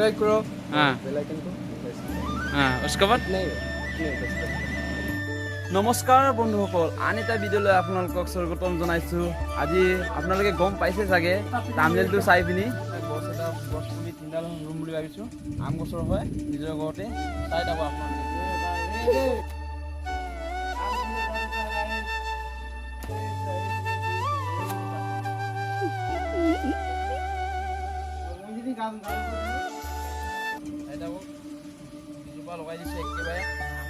Subscribe करो। हाँ। Bell icon को प्रेस करो। हाँ, उसके बाद नहीं नहीं, बस बस। নমস্কাৰ বন্ধুসকল, আন এটা ভিডিঅ'লৈ আপোনালোকক স্বাগতম জনাইছোঁ। আজি আপোনালোকে গম পাইছে চাগে থাম্বনেইলটো চাই পিনি, গছ এটা, গছ পুলি তিনিডাল ৰুম বুলি ভাবিছোঁ। আম গছৰ হয়, নিজৰ ঘৰতে। চাই থাকক আপোনালোকে। চাই থাকক, দুজোপা লগাই দিছোঁ একেবাৰে আম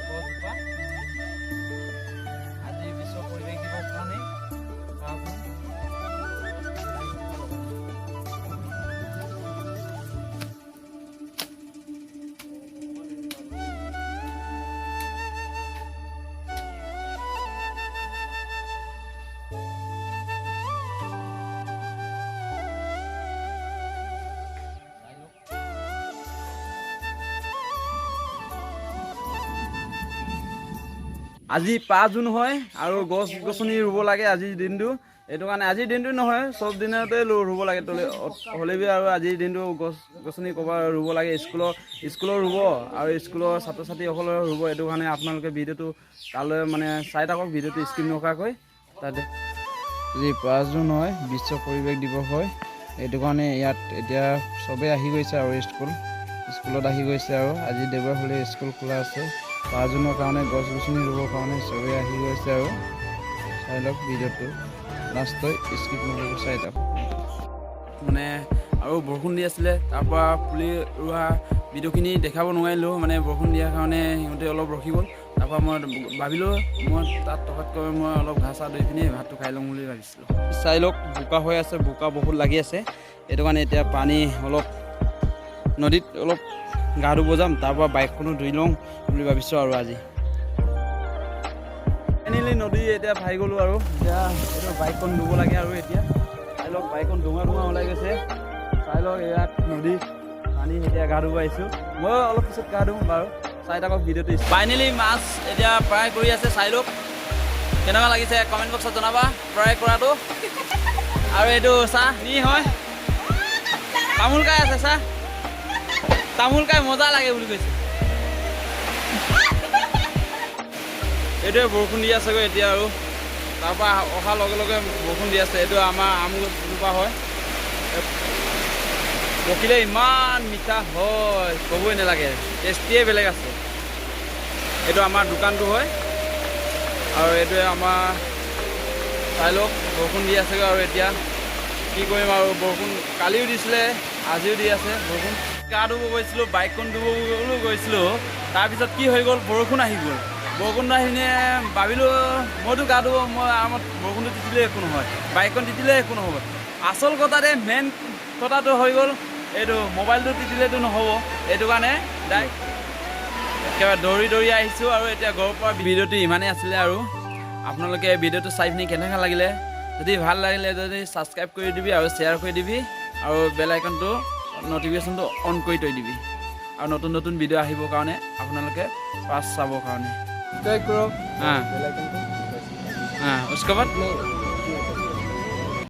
গছজোপা। আজি বিশ্ব পৰিৱেশ দিৱস কাৰণে 5 জুন। চাই লওক। আজি 5 জুন হয় আৰু গছ গছনি ৰুব লাগে আজিৰ দিনটো। এইটো কাৰণে, আজিৰ দিনটো নহয়, চব দিনতে ৰুব লাগে। তলে হ'লে বি আৰু আজিৰ দিনটো গছ গছনি ক'ৰবাত ৰুব লাগে। স্কুলৰ ৰুব আৰু স্কুলৰ ছাত্ৰ ছাত্ৰীসকলে ৰুব। এইটো কাৰণে আপোনালোকে ভিডিঅ'টো তালৈ মানে চাই থাকক, ভিডিঅ'টো স্কিপ নকৰাকৈ। তাতে আজি 5 জুন হয়, বিশ্ব পৰিৱেশ দিৱস হয়। এইটো কাৰণে ইয়াত এতিয়া চবেই আহি গৈছে আৰু স্কুলত আহি গৈছে। আৰু আজি দেওবাৰ হ'লে স্কুল খোলা আছে। 5 জুনৰ কাৰণে গছ গছনি ৰুবৰ কাৰণে চবেই আহি গৈছে। আৰু চাই লওক ভিডিঅ'টো লাষ্টত, স্কিপ নকৰিব, চাই থাকক। মানে আৰু বৰষুণ দি আছিলে, তাৰপৰা পুলি ৰোৱা ভিডিঅ'খিনি দেখাব নোৱাৰিলোঁ। মানে বৰষুণ দিয়াৰ কাৰণে সিহঁতে অলপ ৰখি গ'ল। তাৰপৰা মই ভাবিলোঁ, মই তাত থকাতকৈ মই অলপ ঘাঁহ চাহ ধুই পিনি ভাতটো খাই ল'ম বুলি ভাবিছিলোঁ। চাই লওক, বোকা হৈ আছে, বোকা বহুত লাগি আছে। এইটো কাৰণে এতিয়া পানী অলপ নদীত অলপ গা ধুব যাম, তাৰপৰা বাইকখনো ধুই লওঁ বুলি ভাবিছোঁ। আৰু আজি ফাইনেলি নদী এতিয়া পাই গ'লোঁ। আৰু এতিয়া এইটো বাইকখন ধুব লাগে। আৰু এতিয়া চাই লওক, বাইকখন ধোঁৱা ধোঁৱা ওলাই গৈছে। চাই লওক, ইয়াত নদী পানী, এতিয়া গা ধুব আহিছোঁ। মই অলপ পিছত গা ধুম বাৰু, চাই থাকক ভিডিঅ'টো। ফাইনেলি মাছ এতিয়া ফ্ৰাই কৰি আছে। চাই লওক, কেনেকুৱা লাগিছে কমেণ্ট বক্সত জনাবা ফ্ৰাই কৰাটো। আৰু এইটো চাহ নি হয়, তামোল খাই আছে। চাহ তামোল খাই মজা লাগে বুলি কৈছে। এইটোৱে বৰষুণ দি আছেগৈ এতিয়া। আৰু তাৰপৰা অহাৰ লগে লগে বৰষুণ দি আছে। এইটো আমাৰ আম গছজোপা হয়, পকিলে ইমান মিঠা হয়, ক'বই নালাগে, টেষ্টিয়ে বেলেগ আছে। এইটো আমাৰ দোকানটো হয়। আৰু এইটোৱে আমাৰ, চাই লওক, বৰষুণ দি আছেগৈ। আৰু এতিয়া কি কৰিম? আৰু বৰষুণ কালিও দিছিলে, আজিও দি আছে বৰষুণ। গা ধুব গৈছিলোঁ, বাইকখন ধুবলৈ গৈছিলোঁ। তাৰপিছত কি হৈ গ'ল, বৰষুণ আহি গ'ল। বৰষুণ আহি পিনে ভাবিলোঁ, মইতো গা ধুব, মই আৰামত বৰষুণটো তিতিলে একো নহয়, বাইকখন তিতিলে একো নহ'ব। আচল কথাতে মেইন কথাটো হৈ গ'ল এইটো, মোবাইলটো তিতিলেতো নহ'ব। এইটো কাৰণে ডাইৰেক্ট একেবাৰে দৌৰি দৌৰি আহিছোঁ। আৰু এতিয়া ঘৰৰ পৰা ভিডিঅ'টো ইমানেই আছিলে। আৰু আপোনালোকে ভিডিঅ'টো চাই পিনি কেনেকুৱা লাগিলে? যদি ভাল লাগিলে যদি ছাবস্ক্ৰাইব কৰি দিবি আৰু শ্বেয়াৰ কৰি দিবি আৰু বেল আইকনটো ন'টিফিকেশ্যনটো অন কৰি থৈ দিবি। আৰু নতুন নতুন ভিডিঅ' আহিবৰ কাৰণে আপোনালোকে পাছ চাবৰ কাৰণে सब्सक्राइब करो। हाँ। बेल आइकन को प्रेस करो। हाँ, उसके बाद नहीं।